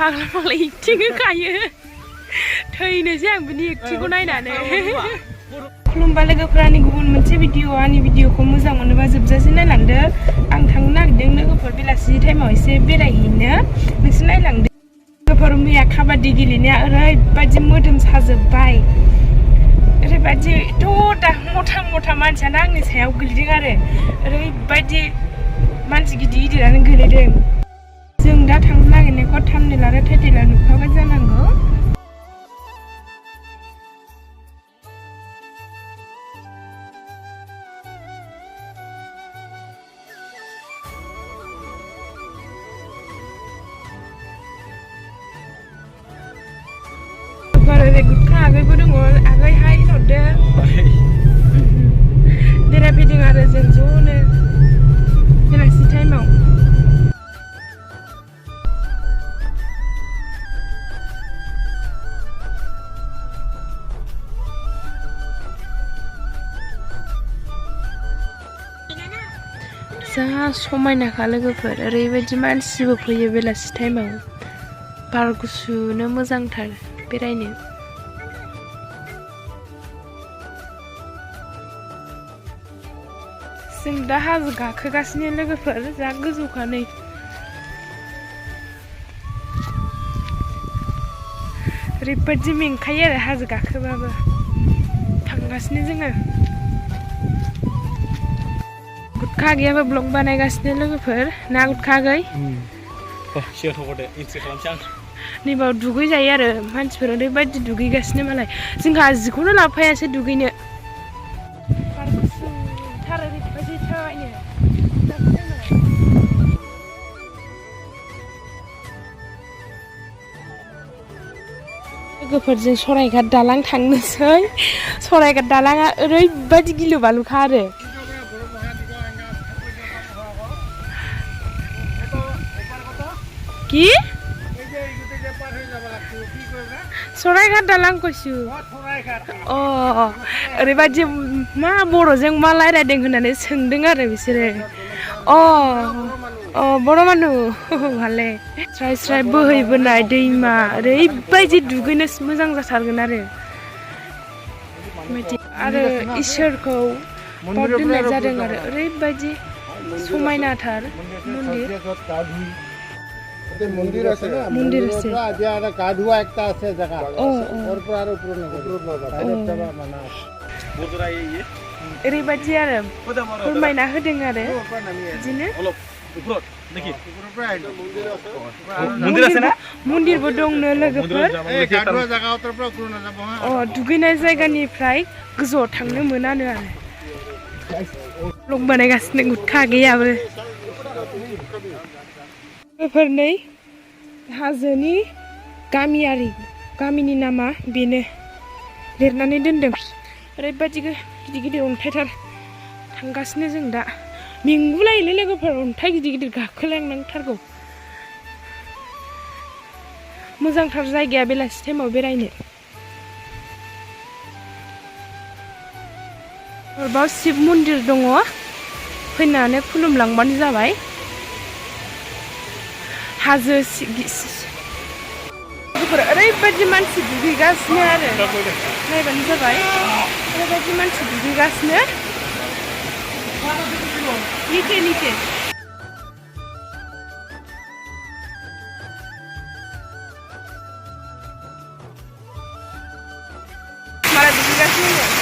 फाग्ला फाग्ला एक्टिं होखायो थैनोसै आं बिनि एक्टिंखौ नायनानै खुलुमबा लोगोफोरा आंनि गुबुन मोनसे भिडिअ आंनि भिडिअखौ मोजां मोनोबा जोबजासे नायलांदो आं थांनो नागिरदों लोगोफोर बेलासि टाइमाव एसे बेरायहैनो नोंसोर नायलांदो लोगोफोर मैया काबादि गेलेनाया ओरैबायदि मोदोम साजोब्बाय ओरैबायदि मथा मथा मानसियानो आंनि सायाव गोलैदों आरो ओरैबायदि मानसि गिदिर गिदिरानो गोलैदों जों दा थांनो नागिरनायखौ थाम्बनेल आरो टाइटेलाव नुखाबाय जानांगौ ओरै गुदखा आगैबो दङ आगैहाय हरदो बेरायफैदों आरो जों ज'नो बेलासि टाइमाव जा समायनाखा लोगोफोर ओरैबायदि मानसिबो फैयो बेलासि टाइमाव बार गुसुनो मोजांथार बेरायनो जों दा हाजो गाखोगासिनो लोगोफोर जा गोजौखा नै ओरैबायदि मेंखायो आरो हाजो गाखोबाबो थांगासिनो जोङो गुदखा आगैयाबो ब्लग बानायगासिनो लोगोफोर ना गुदखा आगै नैबाव दुगै जायो आरो मानसिफोर ओरैबायदि दुगैगासिनो मालाय जोंहा जिखौनो लाफायासै दुगैनो बार गुसुथार ओरैबायदि थाबायनो लोगोफोरजों सरायघाट दालां थांनोसै सरायघाट दालाङा ओरैबायदि गिलु बालुखा आरो কি सरायघाट दालां কৈছো अ ओरैबायदि मा बर'जों मा रायलायदों होननानै सोंदों आरो बिसोरो अ बर' मानु भाले स्राय स्राय बोहैबोनाय दैमा ओरैबायदि दुगैनो मोजां जाथारगोन आरो इसोरखौ बाव दोननाय जादों आरो ओरैबायदि समायनाथार मन्दिर मन्दिर আছে আজি আৰু গা ধোৱা একটা আছে জায়গা ওর পর আর উপর না বড়জোড়া ओरैबायदि आरो फोरमायना होदों आरो बिदिनो मन्दिरबो दंनो लोगोफोर दुगैनाय जायगानिफ्राय गोजौआव थांनो मोनानो आरो ब्लग बानायगासिनो गुदखा आगैयाबो नै हाजोनि गामिनि नामा बेनो लिरनानै दोनदों ओरैबायदि गिदिर गिदिर अन्थाइथार थांगासिनो जों दा मेंगुलायोलै लोगोफोर अन्थाइ गिदिर गिदिर गाखोलांनांथारगौ मोजांथार जायगाया बेलासि टाइमाव बेरायनो बाव शिब मन्दिर दङ फैनानै खुलुमलांबानो जाबाय हाजो ओरैबायदि मानसि दुगैगासिनो आरो नायबानो जाबाय ओरैबायदि मानसि दुगैगासिनो निचे माला दुगैगासिनो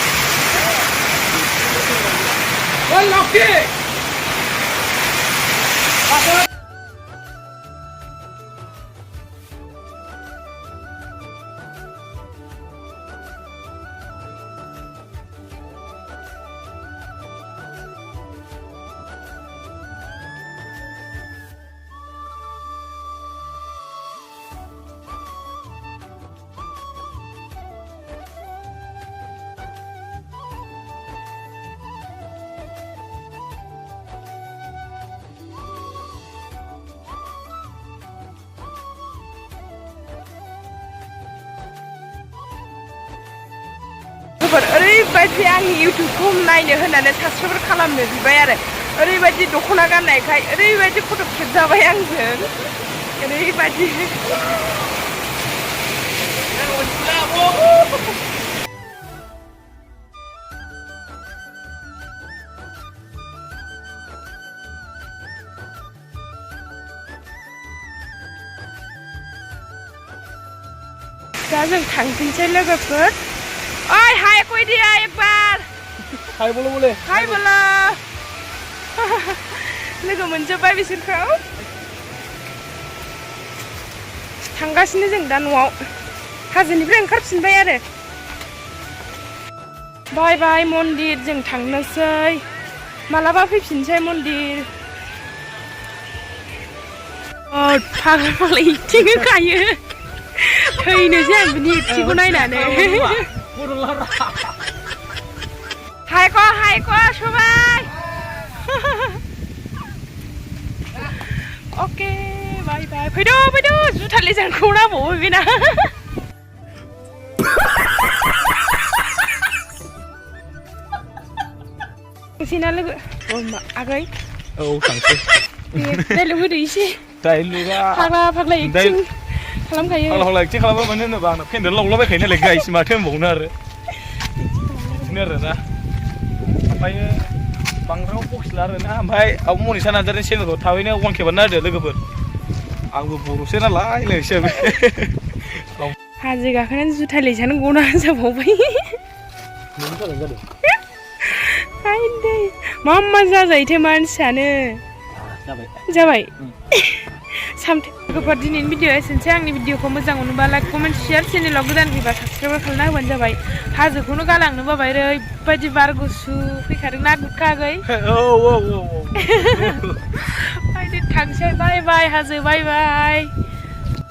ओरैबायदि आंनि इउटिउबखौ नायनो होननानै साबस्क्राइब खालामनो बिबाय आरो ओरैबायदि दख'ना गाननायखाय ओरैबायदि फट' खेबजाबाय आंजों ओरैबायदि दा जों थांफिनसै लोगोफोर ओइ हाय कइदिया एकबार हाय बोलो हाय बोलो लोगो मोनजोब्बाय बिसोरखौ थांगासिनो जों दा न'आव हाजोनिफ्राय ओंखारफिनबाय आरो बाय बाय मन्दिर जों थांनोसै मालाबा फैफिनसै मन्दिर फाग्ला फाग्ला इथिं होखायो थैनोसै आं बिनि इथिंखौ नायनानै हायक' सबाय अके बाय बाय फैदो जुथा लेजारखौ नांबावो बेना थांसैना लोगो आगै औ थांसै डाइलग होदो एसे डाइलगा फाग्ला एक्टिं खालामखायो फाग्ला एक्टिं खालामबा मानो होनोबा आंना पेन्डेल लावलाबायखायो नालाय गाइस माथो होनबावनो आरो बिदिनो आरोना ओमफ्रायो बांद्राय बक्सला आरोना ओमफ्राय आब' मनिसा नार्जारिनि चेनेलखौ थाबैनो 1K बानायना होदो लोगोफोर आंबो बर'सो नालाय लोगोसे हाजो गाखोनानै जुथा लेजानो गना जाबावबाय मा जाजायोथो मानसियानो जाबाय लोगोफोर दिनैनि भिडिअ एसेनोसै आंनि भिडिअखौ मोजां मोनोबा लाइक कमेन्ट शेयार चेनेलाव गोदान फैबा साबस्क्राइब खालामना होबानो जाबाय हाजोखौनो गालांनो बाबाय ओरैबायदि बार गुसु फैखादों ना गुदखागै थांसै बाय बाय हाजो बाय बाय